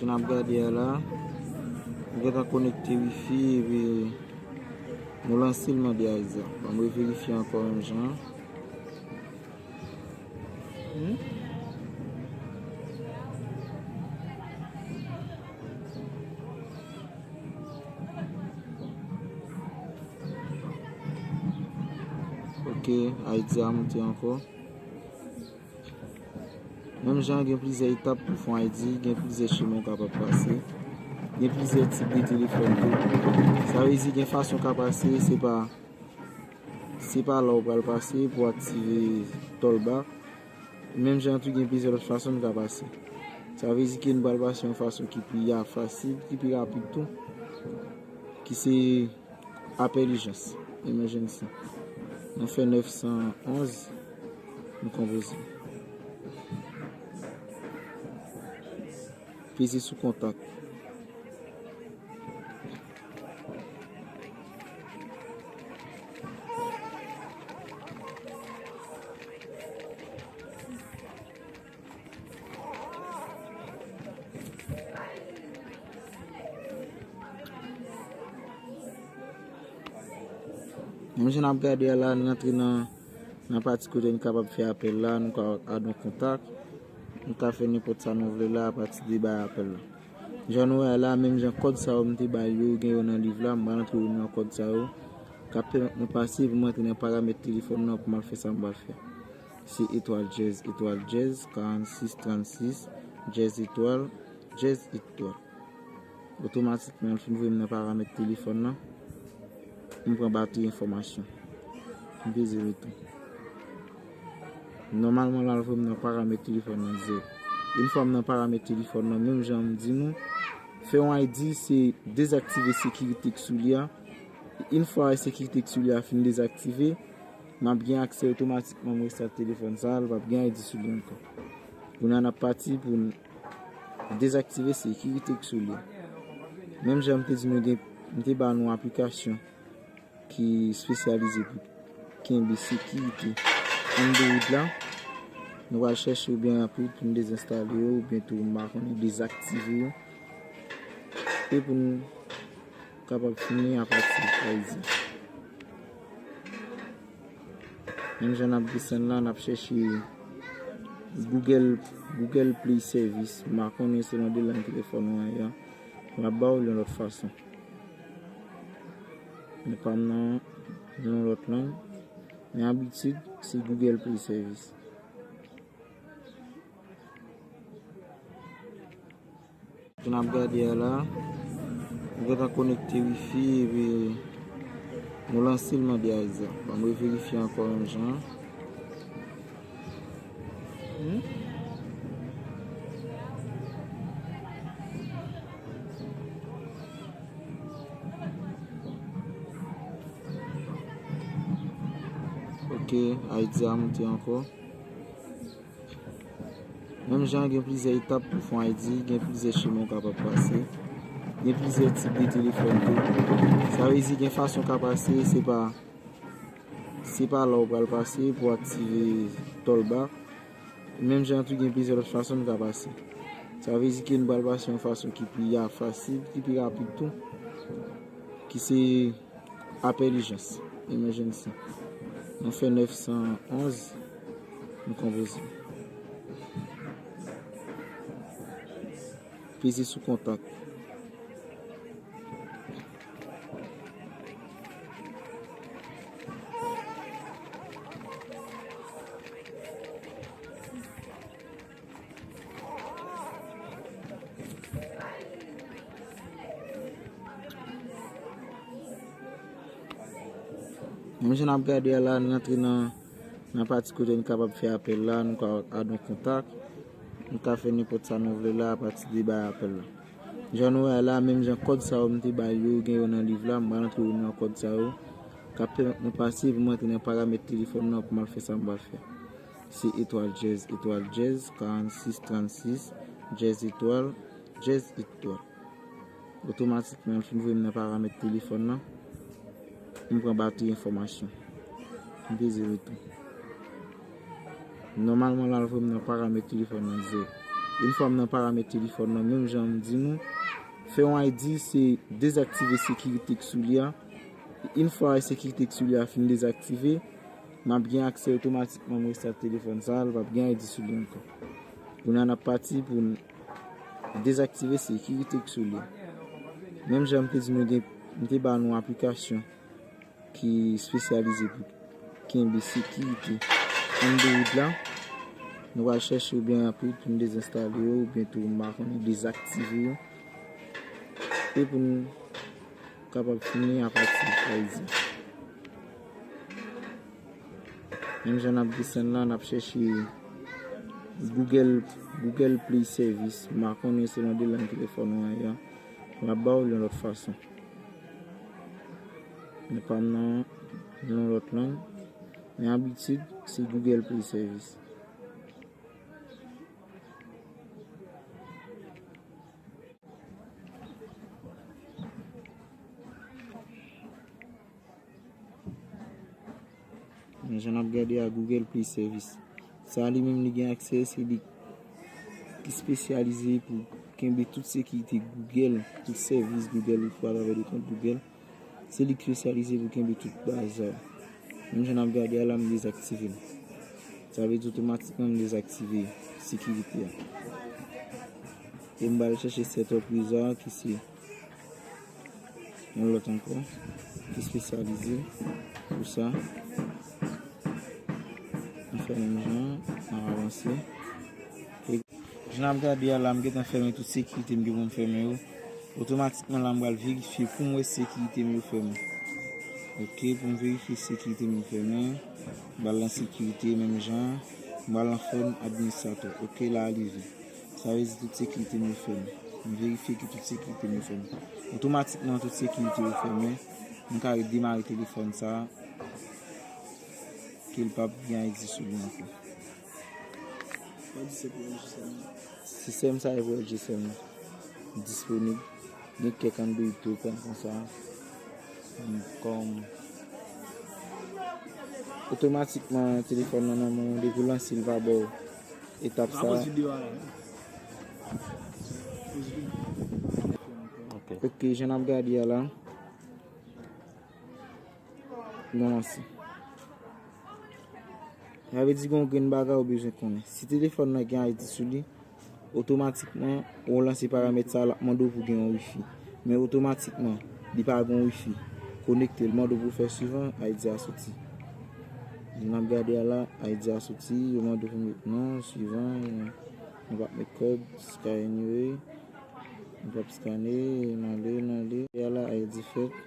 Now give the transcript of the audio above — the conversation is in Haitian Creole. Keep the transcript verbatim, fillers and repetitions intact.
Jan n ap gade a la, nou gentan konekte wifi epi nou lanse l mande Aiza. Ban m reverifye ankò menm jan. Hmm? Ok, Aiza moute ankò. Menm jan gen plizyè etap pou fè yon I D, gen plizyè chemen w kapab pase, gen plizyè tip de telefòn tou. Sa vle di gen fason w ka pase, se pa, se pa la w pral pase pou aktive Tollback. Menm jan tou gen plizyè lòt fason nou ka pase. Sa vle di ke nou pral pase yon fason ki pi a, fasil, ki pi rapid tou, ki se apèl ijans, emergency. Nou fè nèf san onz, nou konpoze. Peze sou kontak. Menm jan n ap gade a la, n rantre nan, nan pati kote n kapab fè apèl la, nou ka add yon kontak, nou ka fè nenpòt sa nou vle la apati de bay apèl la. Jan nou wè a la, menm jan kòd sa yo m te ba yo, gen yo nan liv la, m pral antre yo nan kòd sa yo, k ap pèmèt mwen pase pou m antre nan paramèt telefòn nan pou m al fè sa m pral fè. Se etwal dyèz, etwal dyèz, karannsis, trannsis, dyèz etwal, dyèz etwal. Otomatikman, l fin voye m nan paramèt telefòn nan. M pran batri enfòmasyon. M peze retou. Nòmalman, la, l voye m nan paramèt telefòn nan dirèk. Yon fwa m nan paramèt telefòn nan, menm jan m di nou, fè yon I D, se dezaktive sekirite k sou li a. Yon fwa sekirite k sou li a fin dezaktive, m ap gen aksè otomatikman mwen sa telefòn sa, l p ap gen I D sou li ankò. Kounye a n ap pati pou n dezaktive sekirite k sou li. Menm jan m te di nou gen, m te ba nou aplikasyon ki espesyalize pou kenbe sekirite Android la. Nou pral chèche yo byen rapid pou n dezenstale yo, oubyen tou m pa konnen dezaktive yo. E pou n kapab fini apati Aiza. Menm jan n ap desann la, n ap chèche Google, Google Play Service. M pa konnen se nan de lang telefòn ou an ye a. M ap ba w li yon lòt fason. Men pa m nan yon lòt lang. Men abitid, se Google Play Service. Jan n ap gade a la, nou gentan konekte wifi epi nou lanse l mande Aiza. Ban m reverifye ankò menm jan. Hmm? Ok, Aiza moute ankò. Menm jan gen plizyè etap pou fè yon I D, gen plizyè chemen w kapab pase, gen plizyè tip de telefòn tou. Sa vle di gen fason w ka pase, se pa, se pa la w pral pase pou aktive Tollback. Menm jan tou gen plizyè lòt fason nou ka pase. Sa vle di ke nou pral pase yon fason ki pi a, fasil, ki pi rapid tou, ki se apèl ijans, emergency. Nou fè nèf san onz, nou konpoze. Peze sou kontak. Menm jan n ap gade a la, n rantre nan, nan pati kote n kapab fè apèl la, nou ka add yon kontak, nou ka fè nenpòt sa nou vle la apati de bay apèl la. Jan nou wè a la, menm jan kòd sa yo m te ba yo, gen yo nan liv la, m pral antre yo nan kòd sa yo, k ap pèmèt mwen pase pou m antre nan paramèt telefòn nan pou m al fè sa m pral fè. Se etwal dyèz, etwal dyèz, karannsis, trannsis, dyèz etwal, dyèz etwal. Otomatikman, l fin voye m nan paramèt telefòn nan. M pran batri enfòmasyon. M peze retou. Nòmalman, la, l voye m nan paramèt telefòn nan dirèk. Yon fwa m nan paramèt telefòn nan, menm jan m di nou, fè yon I D se dezaktive sekirite k sou li a. Yon fwa sekirite k sou li a fin dezaktive, m ap gen aksè otomatikman m restart telefòn sa a, l p ap gen I D sou li ankò. Kounye a n ap pati pou n dezaktive sekirite k sou li. Menm jan m te di nou gen, m te ba nou aplikasyon ki espesyalize pou kenbe sekirite Android la. Nou pral chèche yo byen rapid pou n dezenstale yo, oubyen tou m pa konnen dezaktive yo. E pou n kapab fini apati Ayiti. Menm jan n ap desann la, n ap chèche Google, Google Play Service. M pa konnen selon de lang telefòn ou an ye a. M ap ba w l yon lòt fason. Men pa m nan yon lòt lang. Men abitid, se Google Play Service. Men jan n ap gade a Google Play Service. Sa li menm li gen aksè, se li ki espesyalize pou kenbe tout sekirite Google, tout sèvis Google ou fè atravè de kont Google. Se li ki espesyalize pou kenbe tout bagay sa yo. Menm jan n ap gade a la, m dezaktive l. Sa vle di otomatikman m dezaktive sekirite a. E m pral chèche setup rezo a ki se yon lòt ankò ki espesyalize pou sa. M fè menm jan, m ap avanse. E jan n ap gade a la, m gentan fèmen tout sekirite m gen pou m fèmen yo. Otomatikman la, m pral verifye pou m wè sekirite m yo fèmen. Ok, pou m verifye sekirite m yo fèmen. M pral nan sekirite menm jan. M pral nan fòn administratè. Ok, la a li vin. Sa vle di tout sekirite m yo fèmen. M verifye ke tout sekirite m yo fèmen. Otomatikman, tout sekirite yo fèmen. M ka redemare telefòn sa a, ke l p ap gen I D sou li ankò. Sistèm sa e pou L G sèlman disponib. Gen kèk Android tou konn konsa. Kòm otomatikman telefòn nan nan men w, depi w lanse l pa ba w etap sa. Ok, jan n ap gade a la. Bon, mèsi. Sa vle di gen yon grenn bagay ou bezwen konnen. Si telefòn nan gen I D sou li, otomatikman, ou lanse paramèt sa a, l ap mande w pou gen yon wifi. Men otomatikman, li pa gen yon wifi. Konekte, l mande w pou fè swivan, I D a soti. Jan n ap gade a la, I D a soti, yo mande w pou met non, swivan, nou p ap met kòd, scan anyway. Nou p ap skane, n ale, n ale. E a la, I D fèt.